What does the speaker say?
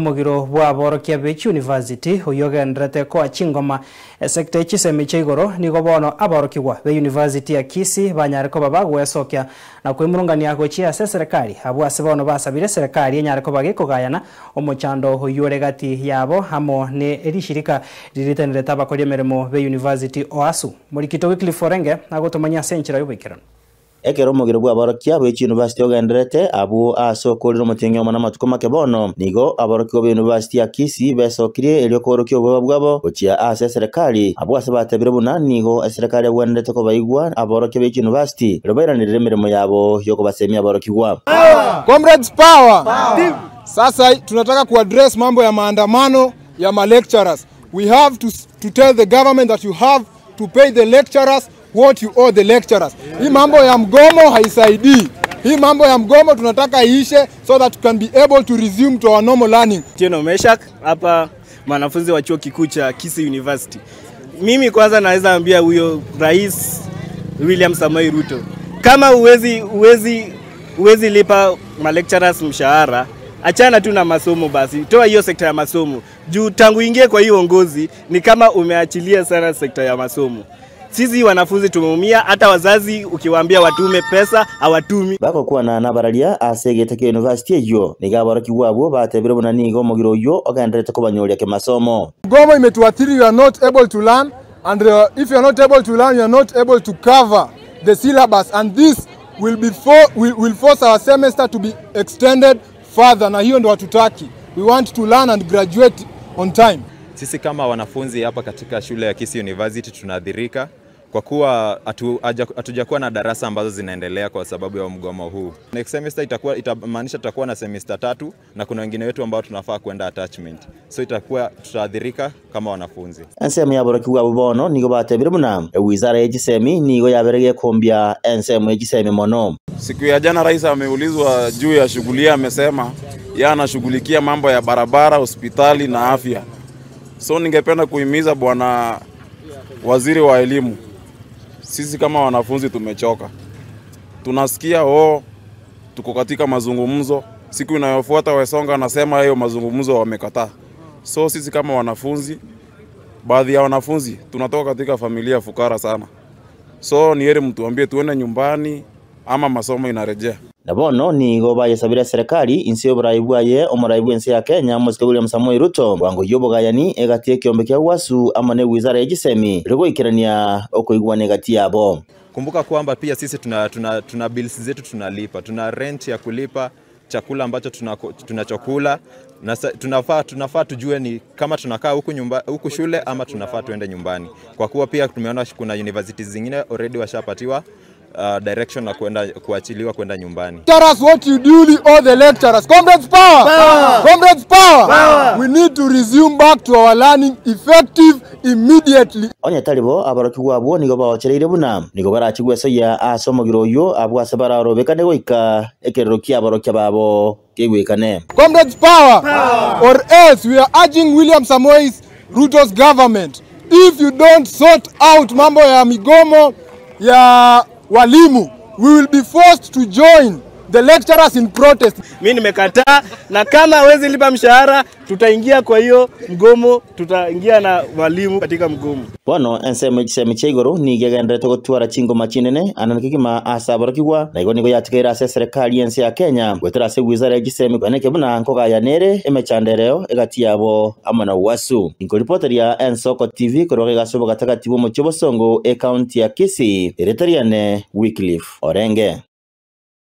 Omogiro bw'aborokia be chiunivasiti oyio ogendererete koa chingoma esecta ye chisemi chia igoro, nigo bono aborokigwa be University ya Kisii banyare koba bagwesokia na kwemurungania gochia ase eserekari, abwo ase bono basabire eserekari enyare koba gekogayana omochando oyio ore gati yabo amo ne rishirika riritenerete abakori emeremo be University OASU. Morikito Wycliffe Orenge agotomanyia ase enchera y'oboikeranu. Ekero omogiro bw'aborokia bwe chiyunivasiti ogendererete abwo aase okoorire omotienyi omo namatuko make bono, nigo aborokigwa b'eyunivasiti ya Kisii besokirie erio koorokia obobe bwabo gochia ase eserekari, abwo ase batebire buna nigo eserekari egwenerete kobaigwa aborokia be chiyunivasiti erio bairanerere emeremo yabo y'okobasemia aborokigwa. Comrades power! Sasa tunataka kuaddress mambo ya maandamano ya ma lecturers. We have to, to tell the government that you have to pay the lecturers what you owe the lecturers. Hii mambo ya mgomo haisaidii. Hii mambo ya mgomo tunataka iishe so that we can be able to resume to our normal learning. Tieno Meshak hapa mwanafunzi wa chuo kikuu cha Kisii University. Mimi kwanza naweza ambia huyo Rais William Samoei Ruto, kama uwezi uwezi uwezi lipa ma lecturers mshahara, achana tu na masomo basi, toa hiyo sekta ya masomo juu tangu ingie kwa hii uongozi ni kama umeachilia sana sekta ya masomo. Sisi wanafunzi tumeumia, hata wazazi ukiwaambia watume pesa hawatumi. Bagokwana nabararia ase egete kia university eyio, nigo aborokigwa abwo batebire buna nigo omogiro oyio ogendererete kobanyoria kemasomo. Mgomo imetuathiri, you are not able to learn and if you are not able to learn you are not able to cover the syllabus and this will be for, will, will force our semester to be extended further, na hiyo ndo hatutaki. We want to learn and graduate on time. Sisi kama wanafunzi hapa katika shule ya Kisii University tunaathirika kwa kuwa hatujakuwa na darasa ambazo zinaendelea kwa sababu ya mgomo huu. Next semester itakuwa itamaanisha tutakuwa na semester tatu na kuna wengine wetu ambao tunafaa kwenda attachment, so itakuwa tutaathirika kama wanafunzi. Ensemo y'aborokigwa abwo bono nigo batebire buna ewizara ye chisemi nigo yabere gekombia ensemo ye chisemi mono. Siku ya jana rais ameulizwa juu ya shughuli, amesema yeye anashughulikia mambo ya barabara, hospitali na afya. So ningependa kuhimiza bwana waziri wa elimu, sisi kama wanafunzi tumechoka, tunasikia oh, tuko katika mazungumzo. Siku inayofuata Wesonga anasema hiyo mazungumzo wamekataa. So sisi kama wanafunzi, baadhi ya wanafunzi tunatoka katika familia fukara sana, so ni heri mtuambie tuende nyumbani ama masomo inarejea. Na bono nigo bayesabire serikali inse y'oborai bwaye omorai bw'ense ya Kenya Mosike William Samoei Ruto bwango y'obogayani egati y'ekiombe kia UASU amo na ewizara ya chisemi erio goikerania okoigwana egati yabo. Kumbuka kwamba pia sisi tuna bills zetu tunalipa, tuna rent ya kulipa, chakula ambacho tunachokula na tunafaa tujue ni kama tunakaa huku nyumba, huku shule ama tunafaa tuende nyumbani, kwa kuwa pia tumeona kuna universities zingine already washapatiwa direction na kwenda kuachiliwa kwenda nyumbani. Lecturers, what you duly owe the lecturers. Comrades power! Power! Comrades power! Power! We need to resume back to our learning effective immediately. Onye taribo aborokigwa abwo nigo baochereire buna nigo barachigwe esoyia ase omogiro oyio abwo ase bararobekane goika ekerero kia aborokia babo keigwekane. Comrades power! Power! Or else we are urging William Samoei Ruto's government, if you don't sort out mambo ya migomo ya walimu, we will be forced to join the lecturers in protest. Mimi nimekataa, na kama hawezi lipa mshahara tutaingia kwa hiyo mgomo, tutaingia na walimu katika mgomo. Bono ensemo echisemi chia igoro nigo egenderete gotwara chingoma chinene ande kegima ase aborokigwa na igo nigo yatigaire ase eserekari y'ense ya Kenya goetera ase ewizara ya chisemi kweneke buna nkogayanere emechando ereo egati yabo amo na UASU. Nkoripoteria Ensoko TV korwa iga ase obogatagati bw'omochie o Bosongo, ecounty ya Kisii, erieta riane Wycliffe Orenge.